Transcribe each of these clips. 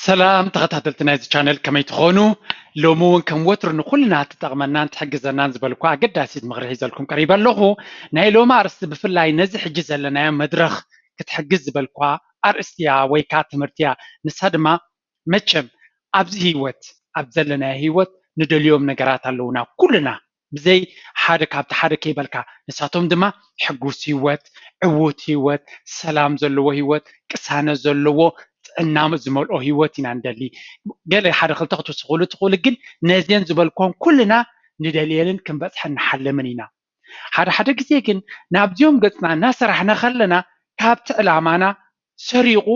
ሰላም ተኸታተልቲ ናይዚ ቻነል፣ ከመይ ትኾኑ? ሎሚ እውን ከም ወትሩ ንኹልና ትጠቕመናን ትሕግዘናን ዝበልኩ ኣገዳሲት ምኽሪ ሒዘልኩም ቀሪበ ኣለኹ። ናይ ሎሚ ኣርእስቲ ብፍላይ ነዚ ሕጂ ዘለናዮ መድረኽ ክትሕግዝ ዝበልኳ ኣርእስቲ እያ ወይ ከዓ ትምህርቲ እያ። ንሳ ድማ መቸም ኣብዚ ህይወት፣ ኣብ ዘለናዮ ህይወት ንደልዮም ነገራት ኣለዉና ኩልና። ብዘይ ሓደ ካብቲ ሓደ ከይበልካ፣ ንሳቶም ድማ ሕጉስ ህይወት፣ ዕዉት ህይወት፣ ሰላም ዘለዎ ህይወት፣ ቅሳነት ዘለዎ፣ ጥዕና ዝመልኦ ህይወት ኢና ንደሊ። ገለ ሓደ ክልተ ክትውስኹሉ ትኽእሉ፣ ግን ነዚአን ዝበልኮን ኩልና ንደልየንን ክንበጽሐን ንሓልምን ኢና። ሓደ ሓደ ግዜ ግን ናብዚኦም ገጽና እናሰራሕና ከለና ካብቲ ዕላማና ሰሪቑ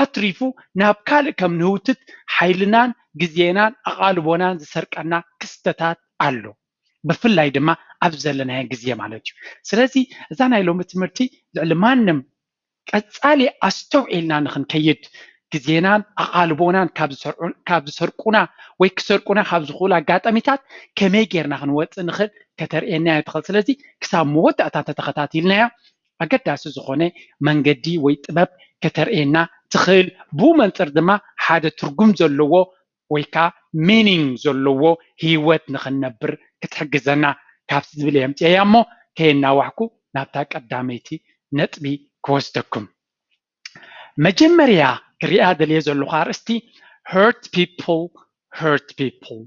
ኣትሪፉ ናብ ካልእ ከም ንህውትት ሓይልናን ግዜናን ኣቓልቦናን ዝሰርቀና ክስተታት ኣሎ። ብፍላይ ድማ ኣብ ዘለናዮ ግዜ ማለት እዩ። ስለዚ እዛ ናይ ሎሚ ትምህርቲ ልዕሊ ማንም ቀጻሊ ኣስተውዒልና ንኽንከይድ፣ ግዜናን ኣቓልቦናን ካብ ዝሰርቁ-፣ ካብ ዝሰርቁና ወይ ክሰርቁና ካብ ዝኽእሉ ኣጋጣሚታት ከመይ ጌርና ክንወጽእ ንኽእል ከተርእየና እያ ትኽእል። ስለዚ ክሳብ መወዳእታ እንተተኸታቲልናያ ኣገዳሲ ዝኾነ መንገዲ ወይ ጥበብ ከተርእየና ትኽእል። ብኡ መንጽር ድማ ሓደ ትርጉም ዘለዎ ወይ ከዓ ሚኒንግ ዘለዎ ህይወት ንኽንነብር ክትሕግዘና ካብቲ ዝብል እየ ኣምፅኤያ እሞ ከየናዋሕኩ ናብታ ቀዳመይቲ ነጥቢ ክወስደኩም። መጀመርያ ክሪኣ ደልየ ዘለኹ ኣርእስቲ hurt people hurt people።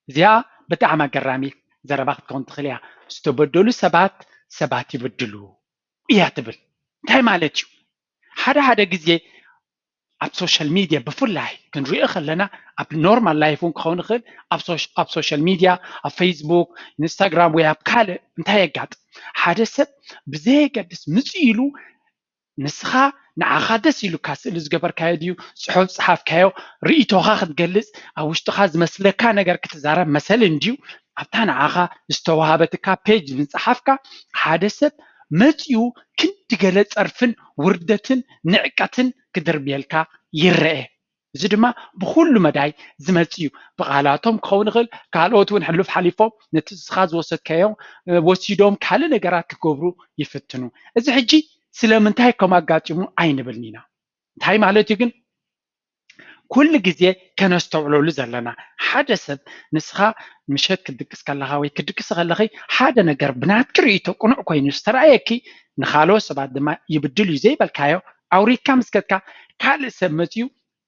እዚኣ ብጣዕሚ ኣገራሚ ዘረባ ክትከውን ትኽእል እያ። ዝተበደሉ ሰባት ሰባት ይብድሉ እያ ትብል። እንታይ ማለት እዩ? ሓደ ሓደ ግዜ ኣብ ሶሻል ሚድያ ብፍላይ ክንሪኦ ከለና ኣብ ኖርማል ላይፍ እውን ክኸውን ይኽእል፣ ኣብ ሶሽ-፣ ኣብ ሶሻል ሚድያ፣ ኣብ ፌስቡክ፣ ኢንስታግራም ወይ ኣብ ካልእ እንታይ የጋጥም? ሓደ ሰብ ብዘየገድስ ምጽእ ኢሉ ንስኻ ንዓኻ ደስ ኢሉካ ስእሊ ዝገበርካዮ ድዩ፣ ጽሑፍ ዝጸሓፍካዮ፣ ርእይቶኻ ክትገልጽ፣ ኣብ ውሽጥኻ ዝመስለካ ነገር ክትዛረብ መሰል እንድዩ። ኣብታ ንዓኻ ዝተዋሃበትካ ፔጅ ዝጸሓፍካ ሓደ ሰብ መጺኡ ክንዲ ገለ ጸርፍን ውርደትን ንዕቀትን ክድርብየልካ ይረአ። እዚ ድማ ብኹሉ መዳይ ዝመጽእ እዩ። ብቓላቶም ክኸውን ይኽእል፣ ካልኦት እውን ሕሉፍ ሓሊፎም ነቲ ንስኻ ዝወሰድካዮ፣ እ፣ ወሲዶም ካልእ ነገራት ክገብሩ ይፍትኑ። እዚ ሕጂ ስለምንታይ ከም ኣጋጢሙ ኣይንብልን ኢና። እንታይ ማለት እዩ ግን? ኩሉ ግዜ ከነስተውዕለሉ ዘለና፣ ሓደ ሰብ ንስኻ ምሸት ክትድቅስ ከለኻ ወይ ክትድቅሲ ከለኺ ሓደ ነገር ብናትኪ ርእይቶ ቅኑዕ ኮይኑ ዝተረኣየኪ፣ ንኻልኦት ሰባት ድማ ይብድል እዩ ዘይበልካዮ ኣውሪድካ ምስ ከድካ፣ ካልእ ሰብ መፅዩ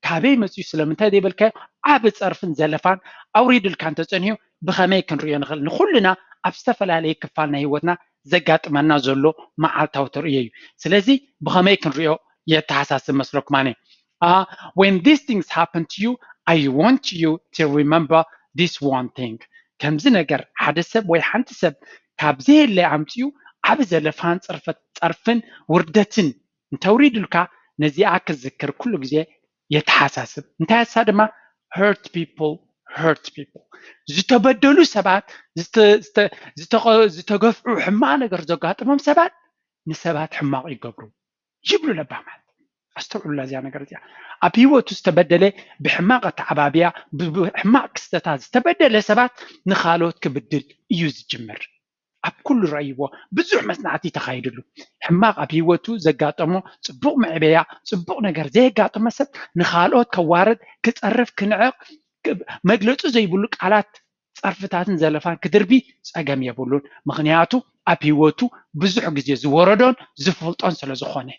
ካበይ መፅዩ ስለምንታይ ዘይበልካዮ ዓቢ ፀርፍን ዘለፋን ኣውሪዱልካ እንተፀኒሑ ብኸመይ ክንሪኦ ንኽእል? ንኹልና ኣብ ዝተፈላለየ ክፋል ናይ ህይወትና ዘጋጥመና ዘሎ መዓልታዊ ተርእዮ እዩ። ስለዚ ብኸመይ ክንሪኦ የተሓሳስብ መስለኩም? ኣነ Uh, when these things happen to you, I want you to remember this one thing. ከምዚ ነገር ሓደ ሰብ ወይ ሓንቲ ሰብ ካብ ዘየለ ኣምፅኡ ዓቢ ዘለፋን ፀርፈት-፣ ፀርፍን ውርደትን እንተውሪዱልካ ነዚኣ ክዝክር ኩሉ ግዜ የተሓሳስብ። እንታይ እሳ ድማ? Hurt people hurt people። ዝተበደሉ ሰባት፣ ዝተ-፣ ዝተ-፣ ዝተቐ-፣ ዝተገፍዑ፣ ሕማቕ ነገር ዘጋጥሞም ሰባት ንሰባት ሕማቕ ይገብሩ ይብሉ ለባማት። ኣስተውዕሉላ እዚኣ ነገር እዚኣ። ኣብ ህይወቱ ዝተበደለ፣ ብሕማቕ ኣተዓባብያ፣ ብ-፣ ብሕማቕ ክስተታት ዝተበደለ ሰባት ንኻልኦት ክብድል እዩ ዝጅምር። ኣብ ኩሉ ረእይዎ፣ ብዙሕ መጽናዕቲ ተኻይድሉ። ሕማቕ ኣብ ህይወቱ ዘጋጠሞ ጽቡቕ መዕበያ፣ ጽቡቕ ነገር ዘየጋጠሞ ሰብ ንኻልኦት ከዋርድ፣ ክጸርፍ፣ ክንዕቕ፣ ክ-፣ መግለጹ ዘይብሉ ቃላት፣ ጸርፍታትን ዘለፋን ክድርቢ ጸገም የብሉን። ምኽንያቱ ኣብ ህይወቱ ብዙሕ ግዜ ዝወረዶን ዝፈልጦን ስለ ዝኾነ።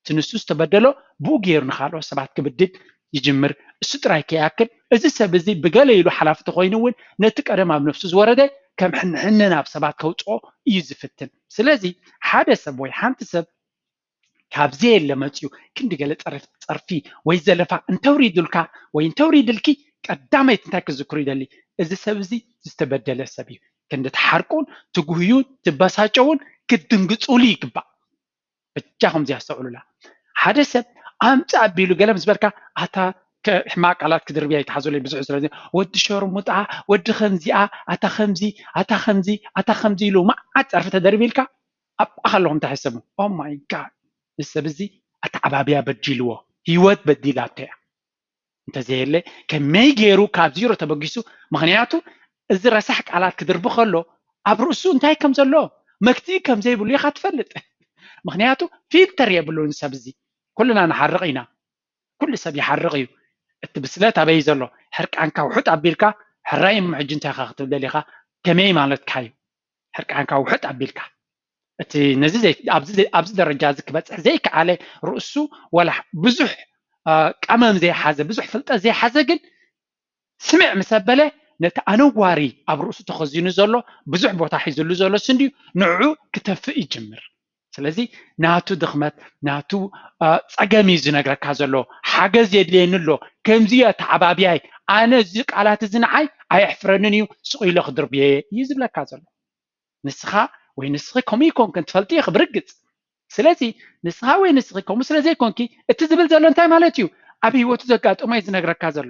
እቲ ንሱ ዝተበደሎ ብኡ ገይሩ ንኻልኦት ሰባት ክብድል ይጅምር። እሱ ጥራይ ከይኣክል፣ እዚ ሰብ እዚ ብገለ ኢሉ ሓላፊ ተኾይኑ እውን ነቲ ቀደም ኣብ ነፍሱ ዝወረደ ከም ሕንሕነ ናብ ሰባት ከውጽኦ እዩ ዝፍትን። ስለዚ ሓደ ሰብ ወይ ሓንቲ ሰብ ካብ ዘየለ መጽዩ ክንዲ ገለ ጸርፍ-፣ ጸርፊ ወይ ዘለፋ እንተውሪዱልካ ወይ እንተውሪድልኪ፣ ቀዳመይቲ እንታይ ክዝክሩ ይደሊ? እዚ ሰብ እዚ ዝተበደለ ሰብ እዩ። ክንዲ ትሓርቁን ትጉህዩን ትበሳጨውን ክትድንግጹሉ ይግባእ። በጃኹም እዚኣ ኣስተውዕሉላ። ሓደ ሰብ ኣምጽእ ኣቢሉ ገለ ምስ በልካ፣ ኣታ ከ-፣ ሕማቕ ቃላት ክድርብያ ይትሓዙለይ ብዙሕ፣ ስለዚ ወዲ ሸርሙጣ፣ ወዲ ከምዚኣ፣ ኣታ ከምዚ፣ ኣታ ከምዚ፣ ኣታ ከምዚ ኢሉ መዓት ጸርፊ ተደርቢልካ፣ ኣብ ኣኻለኹም እንታይ ሕሰቡ? Oh my God፣ እዚ ሰብ እዚ ኣተዓባብያ በዲልዎ፣ ህይወት በዲላቶ እያ። እንተዘየለ ከመይ ገይሩ ካብ ዚሮ ተበጊሱ? ምኽንያቱ እዚ ረሳሕ ቃላት ክድርቢ ከሎ ኣብ ርእሱ እንታይ ከም ዘሎ መክትኢ ከም ዘይብሉ ኢኻ ትፈልጥ። ምኽንያቱ ፊልተር የብሉን ሰብ እዚ። ኩልና ንሓርቕ ኢና። ኩሉ ሰብ ይሓርቕ እዩ። እቲ ብስለት ኣበይ ዘሎ? ሕርቃንካ ውሑጥ ኣቢልካ ሕራይ እሞ ሕጂ እንታይ ኢኻ ክትብል ደሊኻ? ከመይ ማለትካ እዩ? ሕርቃንካ ውሑጥ ኣቢልካ እቲ ነዚ ኣብዚ ደረጃ እዚ ክበፅሕ ዘይከኣለ ርእሱ ወላ ብዙሕ ቀመም ዘይሓዘ ብዙሕ ፍልጠት ዘይሓዘ ግን ስምዕ ምስ ኣበለ ነቲ ኣነዋሪ ኣብ ርእሱ ተኸዚኑ ዘሎ ብዙሕ ቦታ ሒዝሉ ዘሎ ስንድዩ ንዑ ክተፍእ ይጅምር። ስለዚ ናቱ ድኽመት ናቱ ፀገም እዩ ዝነግረካ ዘሎ። ሓገዝ የድልየኒ ኣሎ፣ ከምዚ እየ ተዓባብያይ፣ ኣነ እዚ ቃላት እዚ ንዓይ ኣየሕፍረንን እዩ፣ ስቕ ኢለ ክድርብየ እዩ ዝብለካ ዘሎ። ንስኻ ወይ ንስኺ ከምኡ ይኮንክን ትፈልጢ ኢኺ ብርግፅ። ስለዚ ንስኻ ወይ ንስኺ ከምኡ ስለ ዘይኮንኪ እቲ ዝብል ዘሎ እንታይ ማለት እዩ? ኣብ ህይወቱ ዘጋጠሞ እዩ ዝነግረካ ዘሎ።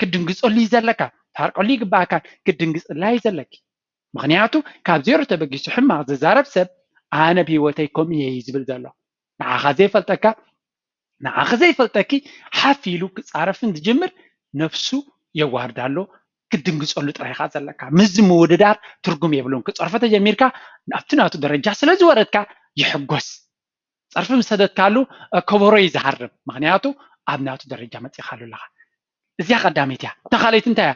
ክድንግፀሉ እዩ ዘለካ፣ ታርቀሉ ይግባኣካን ክድንግፅላ እዩ ዘለኪ። ምክንያቱ ካብ ዜሮ ተበጊሱ ሕማቕ ዝዛረብ ሰብ ኣነ ብህይወተይ ከምኡ እየ እዩ ዝብል ዘሎ። ንዓኻ ዘይፈልጠካ ንዓኺ ዘይፈልጠኪ ሓፍ ኢሉ ክፃረፍን ዝጅምር ነፍሱ የዋርዳ ኣሎ። ክድንግፀሉ ጥራይ ኢኻ ዘለካ። ምስዚ ምውድዳር ትርጉም የብሉን። ክፀርፎ ተጀሚርካ ኣብቲ ናቱ ደረጃ ስለ ዝወረድካ ይሕጎስ። ፀርፊ ምስ ሰደድካሉ ከበሮ እዩ ዝሃርም። ምክንያቱ ኣብ ናቱ ደረጃ መፂኻሉ ኣለኻ። እዚኣ ቀዳመይቲ እያ። እታ ካልኣይቲ እንታይ እያ?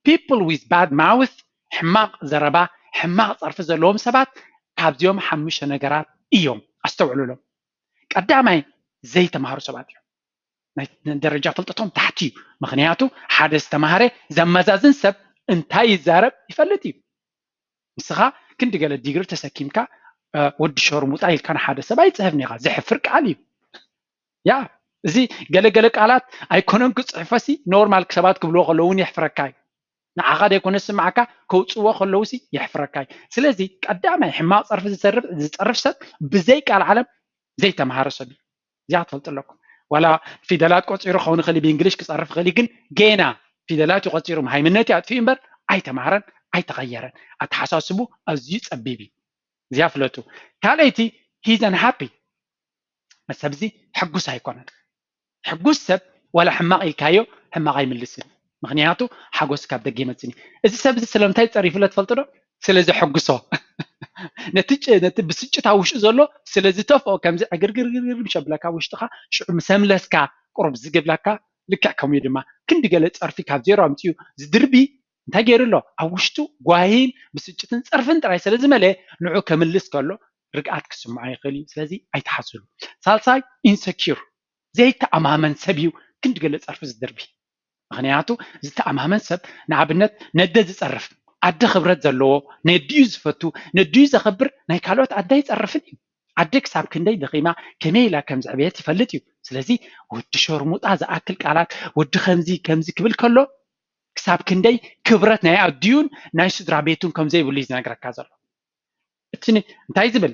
People with bad mouth ሕማቕ ዘረባ ሕማቕ ፀርፊ ዘለዎም ሰባት ካብዚኦም ሓሙሽተ ነገራት እዮም። ኣስተውዕሉሎም። ቀዳማይ ዘይተማሃሩ ሰባት እዮም። ናይ ደረጃ ፍልጠቶም ታሕቲ እዩ። ምክንያቱ ሓደ ዝተማሃረ ዘመዛዝን ሰብ እንታይ ይዛረብ ይፈልጥ እዩ። ንስኻ ክንዲ ገለ ዲግሪ ተሰኪምካ ወዲ ሸርሙጣ ኢልካ ንሓደ ሰብ ኣይፅህፍን ኢኻ። ዘሕፍር ቃል እዩ። ያ እዚ ገለገለ ቃላት ኣይኮነን ክፅሕፈሲ ኖርማል ሰባት ክብልዎ ከለዉ እውን የሕፍረካ እዩ። ንዓኻ ዘይኮነ ዝስምዓካ ከውፅዎ ከለውሲ የሕፍረካ እዩ። ስለዚ ቀዳማይ ሕማቕ ፀርፊ ዝፀርፍ ሰብ ብዘይ ቃል ዓለም ዘይተምሃረ ሰብ እዩ። እዚኣ ክትፈልጡ ኣለኩም። ዋላ ፊደላት ቆፂሩ ክኸውን ይኽእል ብእንግሊሽ ክፀርፍ ይኽእል ግን ጌና ፊደላት እዩ ቆፂሩ ሃይምነት እዩ ኣጥፊኡ እምበር ኣይተምሃረን ኣይተቐየረን። ኣተሓሳስቡ ኣዝዩ ፀቢብ እዩ። እዚኣ ፍለጡ። ካልኣይቲ he's unhappy። ሰብዚ ሕጉስ ኣይኮነን። ሕጉስ ሰብ ዋላ ሕማቕ ኢልካዮ ሕማቕ ኣይምልስን። ምክንያቱ ሓጎስ ካብ ደገ ይመፅን እዩ። እዚ ሰብ እዚ ስለምንታይ ፀሪፉለ ትፈልጡ ዶ? ስለ ዘሐጉሶ ነቲ ነቲ ብስጭት ኣብ ውሽጡ ዘሎ ስለ ዝተፍኦ ከምዚ ዕግርግርግርግር ምሸብለካ ውሽጥኻ ሽዑ ምሰምለስካ ቁሩብ ዝግብለካ ልክዕ ከምኡ ድማ ክንዲ ገለ ፀርፊ ካብ ዜሮ ኣምፅኡ ዝድርቢ እንታይ ገይሩ ኣሎ? ኣብ ውሽጡ ጓሂን ብስጭትን ፀርፍን ጥራይ ስለ ዝመለየ ንዑ ከምልስ ከሎ ርግኣት ክስምዖ ይኽእል እዩ። ስለዚ ኣይትሓዝሉ። ሳልሳይ insecure ዘይተኣማመን ሰብ እዩ ክንዲ ገለ ፀርፊ ዝድርቢ። ምክንያቱ ዝተኣማመን ሰብ ንኣብነት ነደ ዝፀርፍ ኣደ ክብረት ዘለዎ ነድዩ ዝፈቱ ነድዩ ዘኽብር ናይ ካልኦት ኣደ ኣይፀርፍን እዩ። ኣደ ክሳብ ክንደይ ደኺማ ከመይ ኢላ ከም ዘዕበየት ይፈልጥ እዩ። ስለዚ ወዲ ሸርሙጣ ዝኣክል ቃላት ወዲ ከምዚ ከምዚ ክብል ከሎ ክሳብ ክንደይ ክብረት ናይ ኣድዩን ናይ ስድራ ቤቱን ከም ዘይብሉ እዩ ዝነግረካ ዘሎ። እቲ እንታይ ዝብል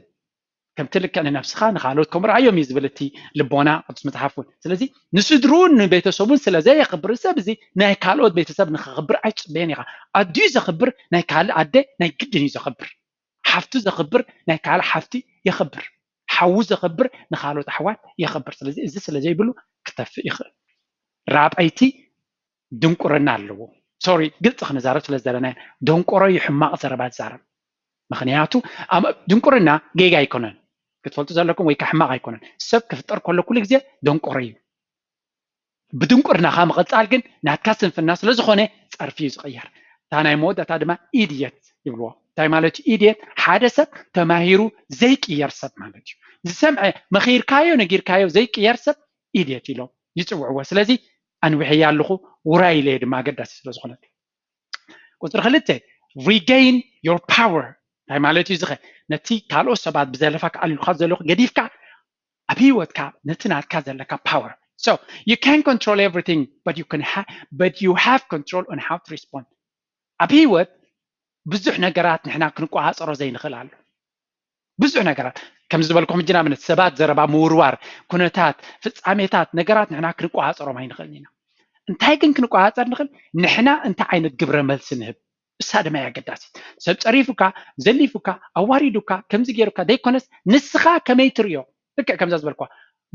ከምቲ ልክዕ ንነብስኻ ንካልኦት ከምኡ ረኣዮም እዩ ዝብል እቲ ልቦና ቅዱስ መፅሓፍ እውን። ስለዚ ንስድርኡን ንቤተሰቡን ስለ ዘየኽብር ሰብ እዚ ናይ ካልኦት ቤተሰብ ንክኽብር ኣይትፅበየን ኢኻ። ኣድዩ ዘኽብር ናይ ካልእ ኣደ ናይ ግድን እዩ ዘኽብር። ሓፍቱ ዘኽብር ናይ ካልእ ሓፍቲ የኽብር። ሓዉ ዘኽብር ንካልኦት ኣሕዋት የኽብር። ስለዚ እዚ ስለ ዘይብሉ ክተፍእ ይኽእል። ራብዐይቲ ድንቁርና ኣለዎ። ሶሪ ግልፂ ክንዛረብ ስለ ዘለና ደንቆሮ እዩ ሕማቕ ዘረባ ዝዛረብ። ምክንያቱ ድንቁርና ጌጋ ኣይኮነን ክትፈልጡ ዘለኩም ወይ ከዓ ሕማቕ ኣይኮነን። ሰብ ክፍጠር ከሎ ኩሉ ግዜ ደንቆሮ እዩ። ብድንቁርናኻ ምቕፃል ግን ናትካ ስንፍና ስለዝኾነ ፀርፊ እዩ ዝቕየር። እታ ናይ መወዳእታ ድማ ኢድየት ይብልዎ። እንታይ ማለት እዩ ኢድየት? ሓደ ሰብ ተማሂሩ ዘይቅየር ሰብ ማለት እዩ። ዝሰምዐ መኺርካዮ ነጊርካዮ ዘይቅየር ሰብ ኢድየት ኢሎም ይፅውዕዎ። ስለዚ ኣንዊሐያ ኣለኹ ውራይ ኢለየ ድማ ኣገዳሲ ስለዝኾነ። ቁፅሪ ክልተ regain your power እንታይ ማለት እዩ ዝኸ ነቲ ካልኦት ሰባት ብዘለፋ ክኣልሉካ ዘለኹ ገዲፍካ ኣብ ህይወትካ ነቲ ናትካ ዘለካ power so you can control everything but you can ha but you have control on how to respond ኣብ ህይወት ብዙሕ ነገራት ንሕና ክንቆፃፀሮ ዘይንኽእል ኣሎ ብዙሕ ነገራት ከም ዝበልኩም ሕጂ ንኣብነት ሰባት ዘረባ ምውርዋር ኩነታት ፍፃሜታት ነገራት ንሕና ክንቆፃፀሮም ኣይንኽእልን ኢና እንታይ ግን ክንቆፃፀር ንኽእል ንሕና እንታይ ዓይነት ግብረ መልሲ ንህብ እሳ ድማ እያ ኣገዳሲት ሰብ ፀሪፉካ ዘሊፉካ ኣዋሪዱካ ከምዚ ገይሩካ ዘይኮነስ ንስኻ ከመይ ትሪኦ ልክዕ ከምዛ ዝበልኳ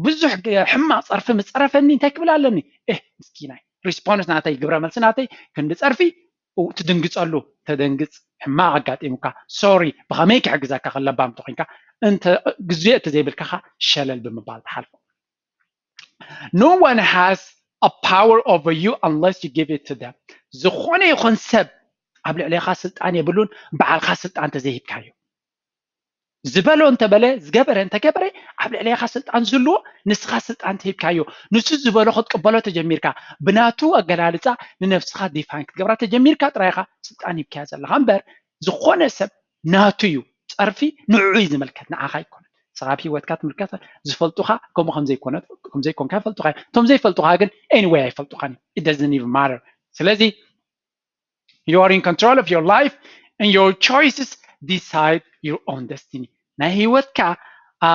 ብዙሕ ሕማቕ ፀርፊ ምፀረፈኒ እንታይ ክብል ኣለኒ እ ምስኪናይ response ናተይ ግብረ መልሲ ናተይ ክንዲ ፀርፊ ትድንግፀሉ ተደንግፅ ሕማቕ ኣጋጢሙካ sorry ብኸመይ ክሕግዘካ ከለባም ተኮንካ እንተ ግዜ እቲ ዘይብልካኻ ሸለል ብምባል ትሓልፎ no one has a power over you unless you give it to them. ዝኾነ ይኹን ሰብ ኣብ ልዕሌኻ ስልጣን የብሉን፣ በዓልኻ ስልጣን ተዘይሂብካዮ። ዝበሎ እንተበለ፣ ዝገበረ እንተገበረ፣ ኣብ ልዕሌኻ ስልጣን ዝህልዎ ንስኻ ስልጣን ተሂብካዮ። ንሱ ዝበሎ ክትቅበሎ ተጀሚርካ፣ ብናቱ ኣገላልፃ ንነብስኻ ዲፋይን ክትገብራ ተጀሚርካ ጥራይኻ ስልጣን ሂብካዮ ዘለኻ እምበር፣ ዝኾነ ሰብ ናቱ እዩ። ፀርፊ ንዕኡ እዩ ዝምልከት፣ ንዓኻ ኣይኮነን። ንስኻ ኣብ ህይወትካ ትምልከት፣ ዝፈልጡኻ ከምኡ ከም ዘይኮነ፣ ከም ዘይኮንካ ይፈልጡኻ እዮም። እቶም ዘይፈልጡኻ ግን anyway ኣይፈልጡኻን እዮም። It doesn't even matter። ስለዚ you are in control of your life and your choices decide your own destiny። ናይ ህይወትካ አ፣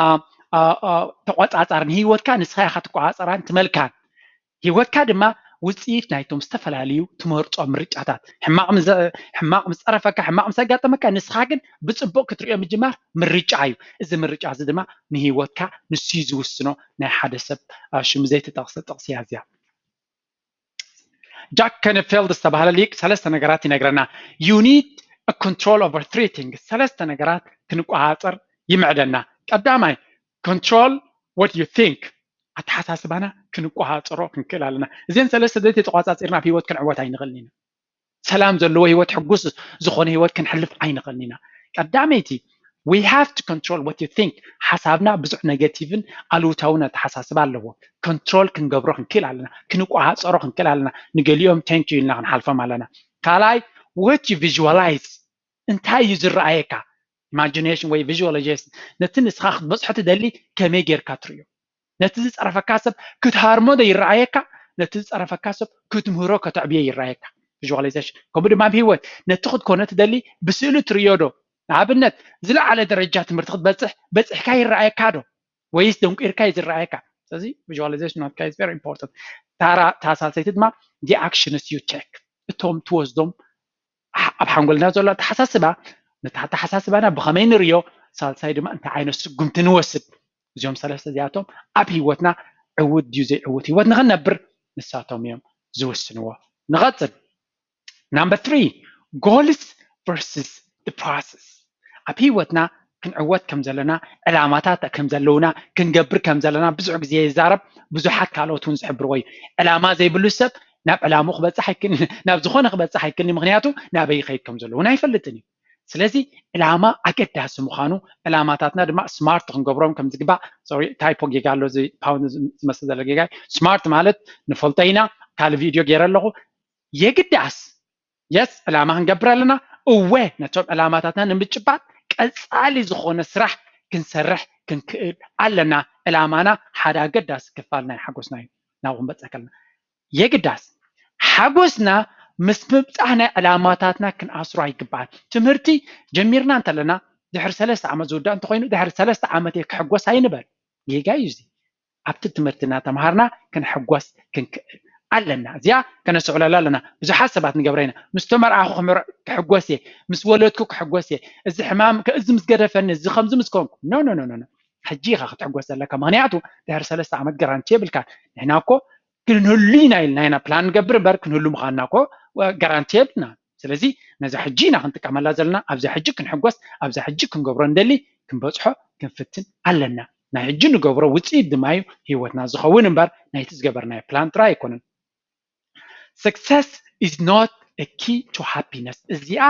አ፣ አ፣ ተቆጻጻሪ፣ ንህይወትካ ንስኻ ኢኻ ትቆጻጸራን ትመልካን። ህይወትካ ድማ ውጽኢት ናይቶም ዝተፈላለዩ ትመርጾ ምርጫታት። ሕማቕ ምስ ዘ-፣ ሕማቕ ምስ ጸረፈካ፣ ሕማቕ ምስ ኣጋጠመካ፣ ንስኻ ግን ብጽቡቕ ክትርእዮ ምጅማር ምርጫ እዩ። እዚ ምርጫ እዚ ድማ ንህይወትካ ንሱ እዩ ዝውስኖ። ናይ ሓደ ሰብ፣ አ፣ ሽሙ ዘይተጠቕሰ ጥቕሲ እያ እዚኣ። ጃክ ከነፊልድ ዝተባህለ ሊቅ ሰለስተ ነገራት ይነግረና። You need a control over three things። ሰለስተ ነገራት ክንቆጻጸር ይምዕደና። ቀዳማይ፣ control what you think። ኣተሓሳስባና ክንቆጻጸሮ ክንክእል ኣለና። እዘን ሰለስተ ዘይተቆጻጺርና ኣብ ህይወት ክንዕወት ኣይንኽእልን ኢና። ሰላም ዘለዎ ህይወት፣ ሕጉስ ዝኾነ ህይወት ክንሕልፍ ኣይንኽእልን ኢና። ቀዳመይቲ፣ we have to control what you think። ሓሳብና ብዙሕ ኔጌቲቭን ኣሉታውን ኣተሓሳስባ ኣለዎ። ኮንትሮል ክንገብሮ ክንክእል ኣለና፣ ክንቆጻጸሮ ክንክእል ኣለና። ንገሊኦም thank you ኢልና ክንሓልፎም ኣለና። ካልኣይ፣ what you visualize። እንታይ እዩ ዝረኣየካ? ኢማጂኔሽን ወይ ቪዥዋላይዜሽን፣ ነቲ ንስኻ ክትበጽሖ ትደሊ ከመይ ጌርካ ትርእዮ? ነቲ ዝጸረፈካ ሰብ ክትሃርሞ ዶ ይረኣየካ? ነቲ ዝጸረፈካ ሰብ ክትምህሮ ከተዕብዮ ይረኣየካ? ቪዥዋላይዜሽን። ከምኡ ድማ ኣብ ህይወት ነቲ ክትኮኖ ትደሊ ብስእሊ ትርእዮ ዶ? ንኣብነት ዝለዓለ ደረጃ ትምህርቲ ክትበጽሕ በጺሕካ ይረኣየካ ዶ? ወይስ ደንቂርካ እዩ ዝረኣየካ? ስለዚ ቪዥዋላይዜሽን ናትካ is very important። ታራ-፣ እታ ሳልሰይቲ ድማ the actions you take። እቶም ትወስዶም ኣ-፣ ኣብ ሓንጎልና ዘሎ ኣተሓሳስባ፣ ነቲ ኣተሓሳስባና ብኸመይ ንርእዮ፣ ሳልሳይ ድማ እንታይ ዓይነት ስጉምቲ ንወስድ። እዚኦም ሰለስተ እዚኣቶም ኣብ ህይወትና ዕዉት ድዩ ዘይዕዉት ህይወት ንኽንነብር ንሳቶም እዮም ዝውስንዎ። ንቐጽል። Number three, goals versus the process። ኣብ ህይወትና ክንዕወት ከም ዘለና፣ ዕላማታት ከም ዘለውና፣ ክንገብር ከም ዘለና ብዙሕ ግዜ ይዛረብ፣ ብዙሓት ካልኦት እውን ዝሕብርዎ እዩ። ዕላማ ዘይብሉ ሰብ ናብ ዕላምኡ ክበጽሕ ኣይክእልን፣ ናብ ዝኾነ ክበጽሕ ኣይክእልን፣ ምኽንያቱ ናበይ ይኸይድ ከም ዘሎ እውን ኣይፈልጥን እዩ። ስለዚ ዕላማ ኣገዳሲ ምዃኑ፣ ዕላማታትና ድማ ስማርት ክንገብሮም ከም ዝግባእ፣ ሶሪ፣ ታይፖ ጌጋ ኣሎ፣ እዚ ፓውንድ ዝመስል ዘሎ ጌጋ። ስማርት ማለት ንፈልጦ ኢና፣ ካልእ ቪድዮ ገይረ ኣለኹ። የግዳስ፣ የስ፣ ዕላማ ክንገብር ኣለና። እወ፣ ነቶም ዕላማታትና ንምጭባጥ ቀጻሊ ዝኾነ ስራሕ ክንሰርሕ ክንክእል ኣለና። ዕላማና ሓደ ኣገዳሲ ክፋል ናይ ሓጎስና እዩ። ናብኡ ክንበጽሕ ከለና፣ የግዳስ ሓጎስና ምስ ምብጻሕ ናይ ዕላማታትና ክንኣስሮ ኣይግባእን። ትምህርቲ ጀሚርና እንተለና፣ ድሕሪ ሰለስተ ዓመት ዝውዳእ እንተኾይኑ፣ ድሕሪ ሰለስተ ዓመት እየ ክሕጎስ ኣይንበል። ጌጋ እዩ እዚ። ኣብቲ ትምህርቲ እናተምሃርና ክንሕጎስ ክንክእል ኣለና። እዚኣ ከነስተውዕለላ ኣለና። ብዙሓት ሰባት ንገብራ ኢና። ምስ ተመርዓኹ ክምር-፣ ክሕጎስ እየ፣ ምስ ወለድኩ ክሕጎስ እየ፣ እዚ ሕማም ከ-፣ እዚ ምስ ገደፈኒ፣ እዚ ከምዚ ምስ ኮንኩ። ኖ፣ ኖ፣ ኖ፣ ኖ፣ ኖ። ሕጂ ኢኻ ክትሕጎስ ዘለካ። ምኽንያቱ ድሕሪ ሰለስተ ዓመት ጋራንቲ የብልካን። ንሕና እኮ ክንህሉ ኢና ኢልና ኢና ፕላን ንገብር እምበር፣ ክንህሉ ምዃንና እኮ ጋራንቲ የብልና። ስለዚ ነዛ ሕጂ ኢና ክንጥቀመላ ዘለና። ኣብዛ ሕጂ ክንሕጎስ፣ ኣብዛ ሕጂ ክንገብሮ እንደሊ ክንበጽሖ ክንፍትን ኣለና። ናይ ሕጂ ንገብሮ ውጽኢት ድማ እዩ ህይወትና ዝኸውን እምበር፣ ናይቲ ዝገበርናዮ ፕላን ጥራይ ኣይኮነን። Success is not a key to happiness። እዚኣ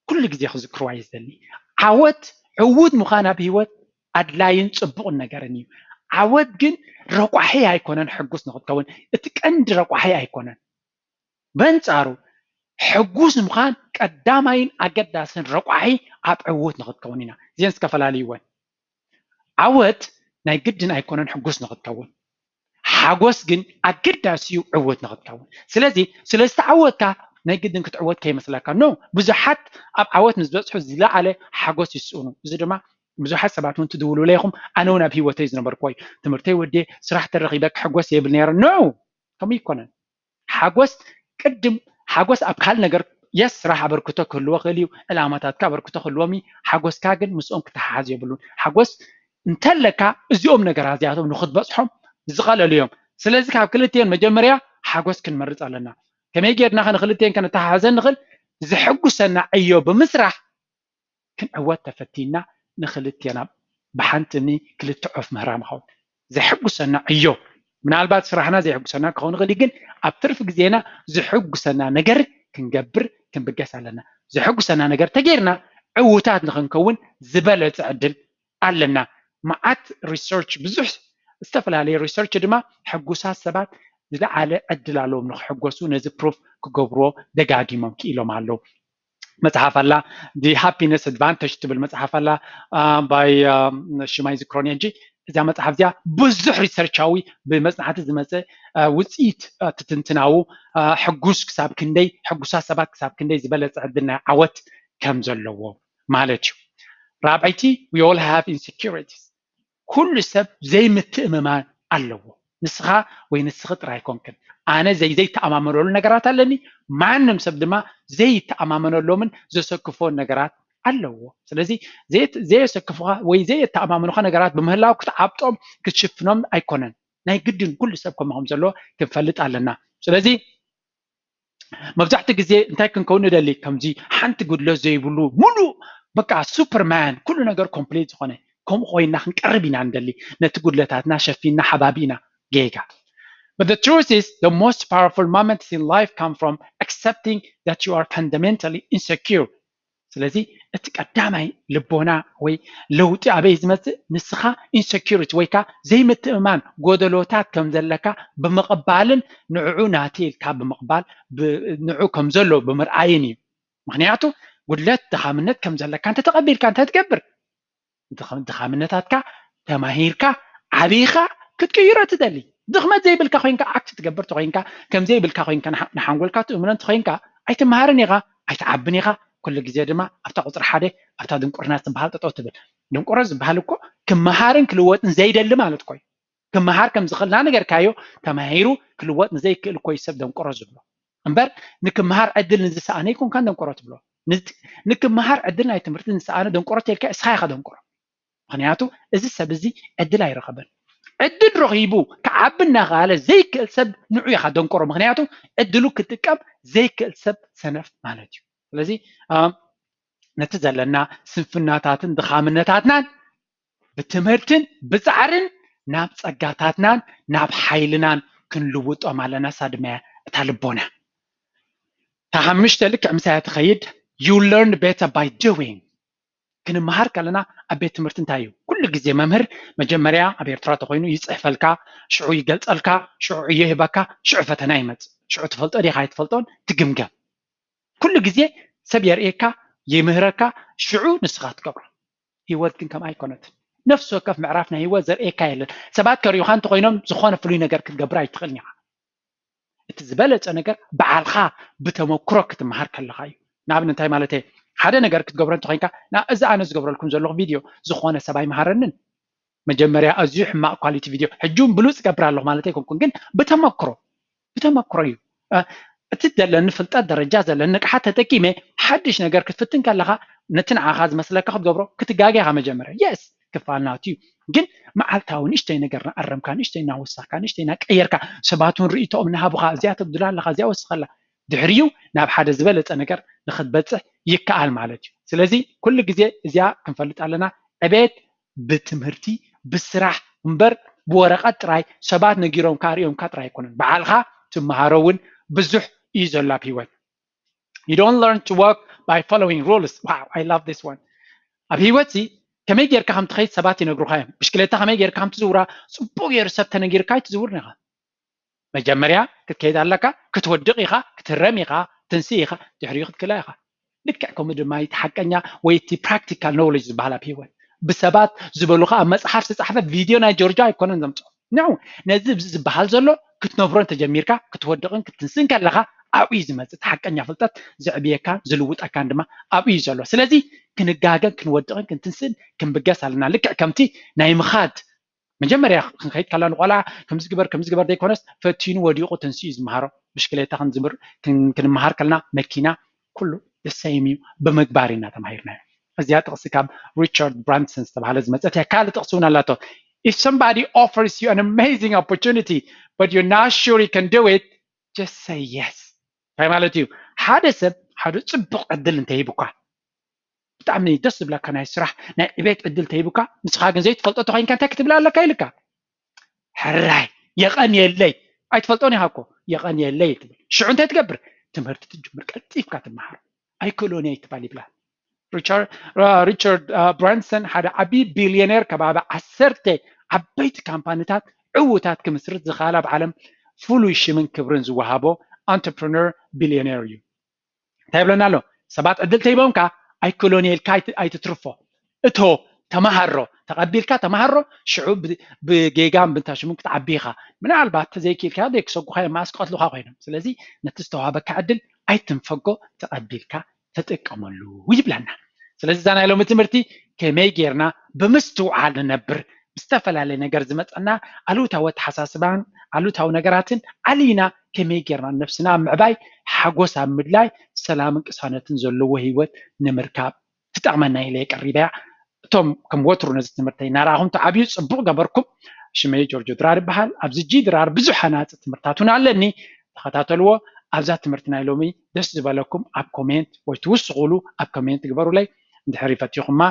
ኩሉ ግዜ ክዝክርዋ እዩ ዝደሊ። ዓወት፣ ዕዉት ምዃን ኣብ ህይወት ኣድላይን ጽቡቕን ነገርን እዩ። ዓወት ግን ረቋሒ ኣይኮነን ሕጉስ ንኽትከውን። እቲ ቀንዲ ረቋሒ ኣይኮነን። በንጻሩ፣ ሕጉስ ምዃን ቀዳማይን ኣገዳስን ረቋሒ ኣብ ዕዉት ንኽትከውን ኢና። እዚአን ዝተፈላለዩ እወን። ዓወት ናይ ግድን ኣይኮነን ሕጉስ ንኽትከውን። ሓጎስ ግን ኣገዳሲ እዩ ዕዉት ንኽትከውን። ስለዚ፣ ስለ ዝተዓወትካ ናይ ግድን ክትዕወት ከይመስለካ። ኖ፣ ብዙሓት ኣብ ዓወት ምስ በጽሑ ዝለዓለ ሓጎስ ይስእኑ። እዚ ድማ ብዙሓት ሰባት እውን ትድውሉለይ ኢኹም። ኣነ እውን ኣብ ህይወተይ ዝነበርኩዎ እዩ። ትምህርተይ ወዲየ ስራሕ ተረኺበ ክሕጎስ የብል ነይረ። ኖ፣ ከምኡ ይኮነን። ሓጎስ ቅድም፣ ሓጎስ ኣብ ካልእ ነገር፣ የስ፣ ስራሕ ኣበርክቶ ክህልዎ ክእል እዩ፣ ዕላማታትካ ኣበርክቶ ክህልዎም እዩ። ሓጎስካ ግን ምስኦም ክተሓሓዝ የብሉን። ሓጎስ እንተለካ እዚኦም ነገራት እዚኣቶም ንክትበጽሖም ዝቐለሉ እዮም። ስለዚ ካብ ክልቲኦን መጀመርያ ሓጎስ ክንመርጽ ኣለና። ከመይ ጌርና ከ ንክልቲኦን ከነተሓሓዘን ንኽእል? ዘሕጉሰና ዕዮ ብምስራሕ ክንዕወት ተፈቲና ንክልቴና ብሓንቲ እምኒ ክልተ ዑፍ ምህራም ይኸውን። ዘሕጉሰና ዕዮ ምናልባት ስራሕና ዘየሕጉሰና ክኸውን ይኽእል እዩ፣ ግን ኣብ ትርፊ ግዜና ዘሕጉሰና ነገር ክንገብር ክንብገስ ኣለና። ዘሕጉሰና ነገር ተገይርና ዕውታት ንኽንከውን ዝበለጸ ዕድል ኣለና። መዓት ሪሰርች፣ ብዙሕ ዝተፈላለየ ሪሰርች ድማ ሕጉሳት ሰባት ዝለዓለ ዕድል ኣለዎም ንክሕጎሱ፣ ነዚ ፕሩፍ ክገብርዎ ደጋጊሞም ክኢሎም ኣለዉ። መጽሓፍ ኣላ፣ The Happiness Advantage ትብል መጽሓፍ ኣላ፣ ባይ ሽማይ ዝክሮኒ እንጂ እዚኣ መጽሓፍ እዚኣ ብዙሕ ሪሰርቻዊ ብመጽናዕቲ ዝመጸ ውፅኢት ትትንትናዉ ሕጉስ ክሳብ ክንደይ፣ ሕጉሳት ሰባት ክሳብ ክንደይ ዝበለጸ ዕድል ናይ ዓወት ከም ዘለዎ ማለት እዩ። ራብዐይቲ፣ we all have insecurities። ኩሉ ሰብ ዘይምትእምማን ኣለዎ። ንስኻ ወይ ንስኺ ጥራይ ኣይኮንክን። ኣነ ዘይ ዘይተኣማመነሉ ነገራት ኣለኒ። ማንም ሰብ ድማ ዘይተኣማመነሎምን ዘሰክፎን ነገራት ኣለዎ። ስለዚ ዘየሰክፉኻ ወይ ዘየተኣማምኑኻ ነገራት ብምህላው ክትዓብጦም ክትሽፍኖም ኣይኮነን። ናይ ግድን ኩሉ ሰብ ከምኡ ከም ዘለዎ ክንፈልጥ ኣለና። ስለዚ መብዛሕትኡ ግዜ እንታይ ክንከውን ንደሊ? ከምዚ ሓንቲ ጉድለት ዘይብሉ ሙሉእ በቃ ሱፐርማን፣ ኩሉ ነገር ኮምፕሊት ዝኾነ፣ ከምኡ ኮይና ክንቀርብ ኢና ንደሊ። ነቲ ጉድለታትና ሸፊንና ሓባቢና ጌጋ። But the truth is, the most powerful moments in life come from accepting that you are fundamentally insecure. ስለዚ እቲ ቀዳማይ ልቦና ወይ ለውጢ ኣበይ ዝመጽእ? ንስኻ ኢንሰኪሪቲ ወይ ከዓ ዘይምትእምማን ጎደሎታት ከም ዘለካ ብምቕባልን ንዕዑ ናቲ ኢልካ ብምቕባል ንዑ ከም ዘሎ ብምርኣይን እዩ። ምክንያቱ ጉድለት ድኻምነት ከም ዘለካ እንተተቐቢልካ እንታይ ትገብር? ድኻምነታትካ ተማሂርካ ዓቢኻ ክትቅይሮ ትደሊ። ድኽመት ዘይብልካ ኮይንካ ኣክት ትገብር ተኮይንካ፣ ከም ዘይብልካ ኮይንካ ንሓንጎልካ ትእምኖ እንተኮይንካ ኣይትመሃርን ኢኻ፣ ኣይትዓብን ኢኻ። ኩሉ ግዜ ድማ ኣብታ ቁፅሪ ሓደ ኣብታ ድንቁርና ትበሃል ጠጠው ትብል። ድንቁሮ ዝበሃል እኮ ክመሃርን ክልወጥን ዘይደሊ ማለት እኮ እዩ። ክመሃር ከም ዝኽእል እናነገርካዮ ተማሂሩ ክልወጥ ንዘይክእል እኮ እዩ ሰብ ደንቆሮ ዝብሎ። እምበር ንክመሃር ዕድል ንዝሰኣነ ኣይኮንካን ደንቆሮ ትብሎ። ንክመሃር ዕድል ናይ ትምህርቲ ንዝሰኣነ ደንቆሮ ተልካ እስኻ ኢኻ ደንቆሮ። ምክንያቱ እዚ ሰብ እዚ ዕድል ኣይረኸበን። ዕድል ረኺቡ ክዓቢ እናኸኣለ ዘይክእል ሰብ ንዑ ኢኻ ደንቆሮ። ምክንያቱ ዕድሉ ክጥቀም ዘይክእል ሰብ ሰነፍ ማለት እዩ። ስለዚ ነቲ ዘለና ስንፍናታትን ድኻምነታትናን ብትምህርትን ብጻዕርን ናብ ጸጋታትናን ናብ ሓይልናን ክንልውጦም ኣለና። እሳ ድማ እያ እታ ልቦና። እታ ሓሙሽተ ልክዕ ምሳያ ትኸይድ። You learn better by doing። ክንመሃር ከለና ኣብ ቤት ትምህርቲ እንታይ እዩ? ኩሉ ግዜ መምህር መጀመርያ ኣብ ኤርትራ ተኮይኑ ይጽሕፈልካ፣ ሽዑ ይገልጸልካ፣ ሽዑ ዕዮ ይህበካ፣ ሽዑ ፈተና ይመጽእ። ሽዑ ትፈልጦ ዲኻ ኣይትፈልጦን ትግምገም። ኩሉ ግዜ ሰብ የርእየካ፣ ይምህረካ፣ ሽዑ ንስኻ ትገብሮ። ህይወት ግን ከምኣ ኣይኮነትን። ነፍሲ ወከፍ ምዕራፍ ናይ ህይወት ዘርእየካ የለን። ሰባት ከርእዩኻ እንተኾይኖም ዝኾነ ፍሉይ ነገር ክትገብር ኣይትኽእልን ኢኻ። እቲ ዝበለጸ ነገር ባዕልኻ ብተመክሮ ክትመሃር ከለኻ እዩ። ንኣብነት እንታይ ማለት እየ? ሓደ ነገር ክትገብሮ እንተኾይንካ፣ እዚ ኣነ ዝገብረልኩም ዘለኹ ቪድዮ ዝኾነ ሰብ ኣይመሃረንን። መጀመርያ ኣዝዩ ሕማቕ ኳሊቲ ቪድዮ፣ ሕጂ እውን ብሉጽ እገብር ኣለኹ ማለት ኣይኮንኩን፣ ግን ብተመክሮ ብተመክሮ እዩ። እቲ ዘለኒ ፍልጠት ደረጃ ዘለኒ ንቕሓት ተጠቂመ ሓድሽ ነገር ክትፍትን ከለኻ ነቲ ንዓኻ ዝመስለካ ክትገብሮ ክትጋገ ኢኻ መጀመርያ። የስ ክፋል ናቱ እዩ፣ ግን መዓልታዊ ንእሽተይ ነገር እናኣረምካ፣ ንእሽተይ እናወሰኽካ፣ ንእሽተይ እናቀየርካ፣ ሰባት እውን ርእይቶኦም እናሃቡኻ፣ እዚኣ ተጉድላ ኣለኻ፣ እዚኣ ወስኸላ፣ ድሕሪኡ ናብ ሓደ ዝበለጸ ነገር ንክትበጽሕ ይከኣል ማለት እዩ። ስለዚ ኩሉ ግዜ እዚኣ ክንፈልጥ ኣለና። ዕቤት ብትምህርቲ ብስራሕ እምበር ብወረቐት ጥራይ ሰባት ነጊሮምካ ኣርእዮምካ ጥራይ ኣይኮነን። ባዕልኻ ትመሃሮ እውን ብዙሕ እዩ ዘሎ ኣብ ህይወት። You don't learn to walk by following rules. Wow, I love this one. ኣብ ህይወት ሲ ከመይ ጌርካ ከም ትኸይድ ሰባት ይነግሩኻ እዮም። ብሽክሌታ ከመይ ጌርካ ከም ትዝውራ ጽቡቕ ገይሩ ሰብ ተነጊርካ ኣይትዝውርን ኢኻ። መጀመርያ ክትከይድ ኣለካ፣ ክትወድቕ ኢኻ፣ ክትረም ኢኻ፣ ትንስእ ኢኻ፣ ድሕሪኡ ክትክላ ኢኻ። ልክዕ ከምኡ ድማ እቲ ሓቀኛ ወይ እቲ ፕራክቲካል ኖውሌጅ ዝበሃል ኣብ ህይወት ብሰባት ዝበሉኻ ኣብ መፅሓፍ ዝተፃሕፈ ቪድዮ ናይ ጆርጆ ኣይኮነን ዘምፅኦ። ንዑ ነዚ ዝበሃል ዘሎ ክትነብሮ እንተጀሚርካ ክትወድቕን ክትንስእን ከለኻ ኣብኡ እዩ ዝመፅእ። እቲ ሓቀኛ ፍልጠት ዘዕብየካን ዝልውጠካን ድማ ኣብኡ እዩ ዘሎ። ስለዚ ክንጋገን ክንወድቕን ክንትንስእን ክንብገስ ኣለና። ልክዕ ከምቲ ናይ ምኻድ መጀመርያ ክንከይድ ከላ ንቆልዓ ከምዚ ግበር ከምዚ ግበር ዘይኮነስ ፈቲኑ ወዲቑ ተንሲኡ እዩ ዝመሃሮ። ብሽክሌታ ክንዝምር ክንመሃር ከለና መኪና ኩሉ ደሰይም እዩ ብምግባር ኢና ተማሂርናዮ። እዚኣ ጥቕሲ ካብ ሪቻርድ ብራንሰን ዝተባሃለ ዝመፀት እያ። ካልእ ጥቕሲ እውን ኣላቶ። If somebody offers you an amazing opportunity but you're not sure you can do it, just say yes። እንታይ ማለት እዩ? ሓደ ሰብ ሓደ ፅቡቕ ዕድል እንተሂቡካ ብጣዕሚ ደስ ዝብለካ ናይ ስራሕ ናይ ዕቤት ዕድል ተሂቡካ ንስኻ ግን ዘይትፈልጦ ተኮይንካ እንታይ ክትብል ኣለካ ኢልካ ሕራይ የቐንየለይ ኣይትፈልጦን ኢኻ እኮ የቐንየለይ ትብል ሽዑ እንታይ ትገብር ትምህርቲ ትጅምር ቀልጢፍካ ትመሃር ኣይኮሎኒ ኣይትባል ይብላ ሪቻርድ ብራንሰን ሓደ ዓቢ ቢልዮኔር ከባቢ ዓሰርተ ዓበይቲ ካምፓኒታት ዕዉታት ክምስርት ዝኸኣል ኣብ ዓለም ፍሉይ ሽምን ክብርን ዝወሃቦ entrepreneur billionaire እዩ እንታይ ይብለና ኣሎ ሰባት ዕድል ተሂቦምካ ኣይኮሎኒ ኢልካ ኣይትትርፎ እቶ ተማሃሮ ተቐቢልካ ተማሃሮ ሽዑ ብጌጋን ብንታሽሙን ክትዓቢ ኢኻ ምናልባት ተዘይክኢልካ ዘይክሰጉኻ እዮም ማስ ክቐትሉኻ ኮይኖም ስለዚ ነቲ ዝተዋሃበካ ዕድል ኣይትንፈጎ ተቐቢልካ ተጠቀመሉ ይብለና ስለዚ እዛ ናይ ሎሚ ትምህርቲ ከመይ ጌርና ብምስትውዓል ንነብር ብዝተፈላለየ ነገር ዝመፀና ኣሉታዊ ኣተሓሳስባን ኣሉታዊ ነገራትን ዓሊና ከመይ ጌርና ነብስና ኣብ ምዕባይ ሓጎስ ኣብ ምድላይ ሰላምን ቅሳነትን ዘለዎ ህይወት ንምርካብ ትጠቕመና ኢለ የቀሪበያ እቶም ከም ወትሩ ነዚ ትምህርተይ እናረኣኹም ተዓብዩ ፅቡቕ ገበርኩም ሽመይ ጆርጆ ድራር ይበሃል ኣብዚ ጂ ድራር ብዙሕ ሃናፂ ትምህርታት እውን ኣለኒ ተኸታተልዎ ኣብዛ ትምህርቲ ናይ ሎሚ ደስ ዝበለኩም ኣብ ኮሜንት ወይ ትውስኹሉ ኣብ ኮሜንት ግበሩለይ እንድሕር ይፈትኹማ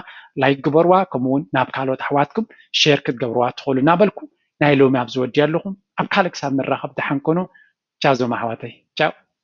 ላይክ ግበርዋ ከምኡውን ናብ ካልኦት ኣሕዋትኩም ሼር ክትገብርዋ ትኽእሉ እናበልኩ ናይ ሎሚ ኣብዚ ወዲ ኣለኹም ኣብ ካልእ ክሳብ ንራኸብ ደሓን ኮኑ ቻዞም ኣሕዋተይ ቻው